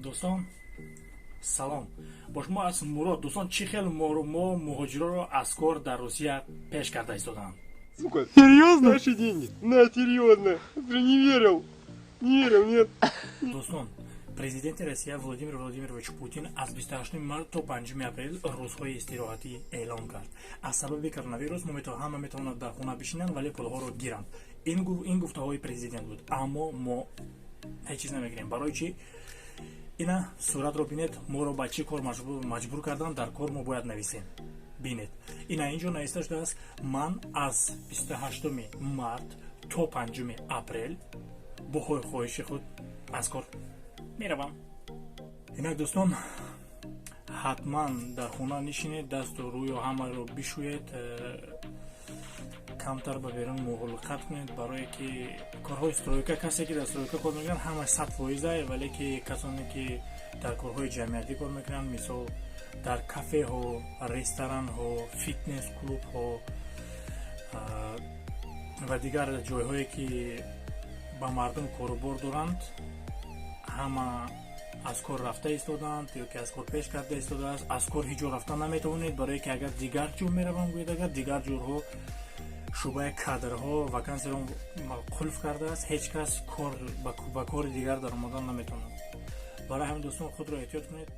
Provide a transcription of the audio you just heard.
Дӯстон, салом, бо шумо аст Мурод. Дӯстон, чӣ хел мо муҳоҷироро аз кор дар Русия пеш карда истодаанд? Сука, Серьезно? Наши деньги. На, серьезно. Ты не верил. Не верил, нет. Дӯстон, президенти Россия Владимир Владимирович Путин аз 28 март то 5 апрел рӯзҳои истироҳатӣ эълон кард. Аз сабаби коронавирус мо ҳама метавонад дар хона бишинанд, вале пулҳоро гиранд. Ин гуфтаҳои президент буд, аммо мо ҳеҷ чиз намегирем. Барои чӣ? Ина суратро бинед, моро ба чӣ кор маҷбур кардан. Дар кор мо бояд нависем. Бинед, ина инҷо нависта шудааст: ман аз 28 март то 5 апрел бо хоҳиши худ аз кор меравам. Инак, дӯстон, ҳатман дар хона нишинед, дасту рӯю ҳамаро бишӯед, камтар ба берун мулоқат кунед, барое ки корҳои стройка, касе ки дар стройка кор мекунанд, ҳамаш 100%, вале ки касоне ки дар корҳои ҷамъиятӣ кор мекунанд, мисол, дар кафеҳо, ресторанҳо, фитнес клубҳо ва дигар ҷойҳое ки ба мардум корубор доранд, ҳама аз кор рафта истодаанд ё ки аз кор пеш карда истодааст. Аз кор ҳеҷ ҷо рафта наметавонед, барое ки агар дигар ҷо меравам гӯед, агар дигар ҷорҳо шӯъбаи кадрҳо вакансияро қулф кардааст, ҳеҷ кас ба кори дигар даромадан наметавонад. Барои ҳамин, дӯстон, худро эҳтиёт кунед.